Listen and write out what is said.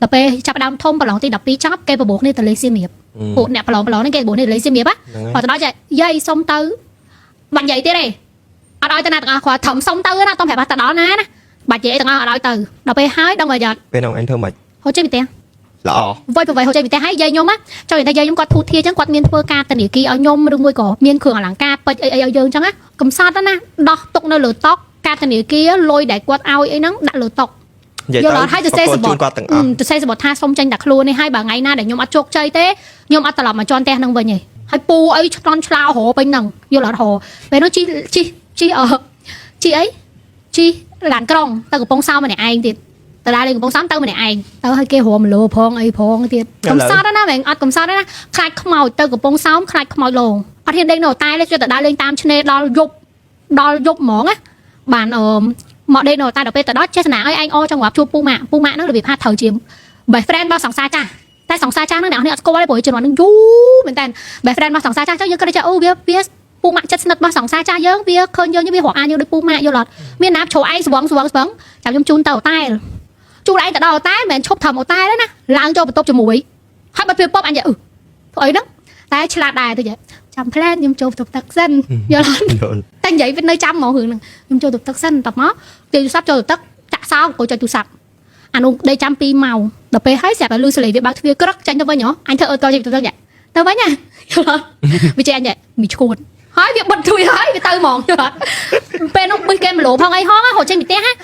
ដល់ពេលចាប់ផ្ដើមធំប្រឡងទី12ចប់គេបបួលគ្នាទៅលេងសៀមរាបពួកអ្នកប្រឡងប្រឡងហ្នឹងគេបបួលគ្នាទៅលេងសៀមរាបណា ហ្នឹងហើយ គាត់ទៅដល់ចេះយាយសុំទៅបាច់យាយទៀតទេអត់ឲ្យទៅណាទាំងអស់គាត់ធំសុំទៅណាតំប្រាប់ថាទៅដល់ណាណាបាច់យាយទាំងអស់អត់ឲ្យទៅដល់ពេលហើយដឹងថាយ៉ាត់ ពេលហ្នឹងអញធ្វើមិន ហូតចេញពីផ្ទះ ល្អ វយប្រវៃហូតចេញពីផ្ទះហើយយាយខ្ញុំណាចង់និយាយថាយាយខ្ញុំគាត់ធូរធារចឹងគាត់មានធ្វើការធនាគារឲ្យខ្ញុំឬមួយក៏មានគ្រឿងអលង្ការពេជ្រអីអីឲ្យយើងចឹងណាកំសត់ណាដោះទុកនៅលើតុការធនាគារលុយដែលគាត់ឲ្យអីហ្នឹងដាក់លើតុ និយាយ យល់អត់ហើយទៅសេសប ជូ ត់ នគាត់ទាំងអស់ ទៅសេសបត់ថាសុំចេញតែខ្លួននេះហើយបើថ្ងៃណាដែលខ្ញុំអត់ជោគជ័យទេខ្ញុំអត់ត្រឡប់មកជន់ផ្ទះហ្នឹងវិញទេហើយពូអីឆ្លន់ឆ្លោរពេញហ្នឹងយល់អត់ហពេលនោះជីជីជីអឺជីអីជីឡានក្រុងទៅកំពង់សោមម្នាក់ឯងទៀតទៅដើរលេងកំពង់សោមទៅម្នាក់ឯងទៅឲ្យគេរមលោផងអីផងទៀតកំសត់ណាស់មែនអត់កំសត់ណាខ្លាចខ្មោចទៅកំពង់សោមខ្លាចខ្មោចលងអត់ហ៊ានដេកនៅតែទេជួយទៅដើរលេងតាមឆ្នេរដល់យប់ដល់យប់ហ្មងណាបានអឺ មកដេកនៅតែដល់ពេលទៅដល់ចេស្នាឲ្យឯងអចង់រាប់ជួបពូម៉ាក់ពូម៉ាក់ហ្នឹងរបៀបថាត្រូវជា best friend របស់សង្សារចាស់តែសង្សារចាស់ហ្នឹងអ្នកនរអត់ស្គាល់ទេព្រោះជំនាន់ហ្នឹងយូរមែនតើ best friend របស់សង្សារចាស់ចឹងយើងគិតថាអូវាវាពូម៉ាក់ចិត្តស្និទ្ធរបស់សង្សារចាស់យើងវាឃើញយើងវារកអានយើងដូចពូម៉ាក់យល់អត់មានណាជ្រោឯងស្វងស្វងស្វងចាំខ្ញុំជូនទៅអូតែលជូនឯងទៅដល់អូតែលមិនមែនឈប់ត្រឹមអូតែលទេណាឡើងចូលបន្ទប់ជាមួយហើយបើពេលពប់អញនិយាយអឺធ្វើអីហ្នឹងតែឆ្លាតដែរទៅចាំផ្លែនខ្ញុំចូលបន្ទប់ទឹកសិនយល់អត់ យល់ តែនិយាយវានៅចាំហ្មងរឿងហ្នឹងខ្ញុំចូលទៅទឹកសិនតមកទាយទូរស័ព្ទចូលទៅទឹកចាក់សោអង្គុយចុចទូរស័ព្ទអានោះដេកចាំ2ម៉ោងដល់ពេលហើយស្រាប់តែលឺសលេងវាបើកទ្វារក្រឹកចាញ់ទៅវិញហ៎អញធ្វើអឺតចេញទៅទឹកយ៉ាទៅវិញណាយល់អត់វាចេះអញមីឈួតហើយវាបិទទ្វារហើយវាទៅហ្មងយល់អត់ពេលនោះប៊ិះគេមលោផងអីហងហូតចេញពីផ្ទះហ่ะ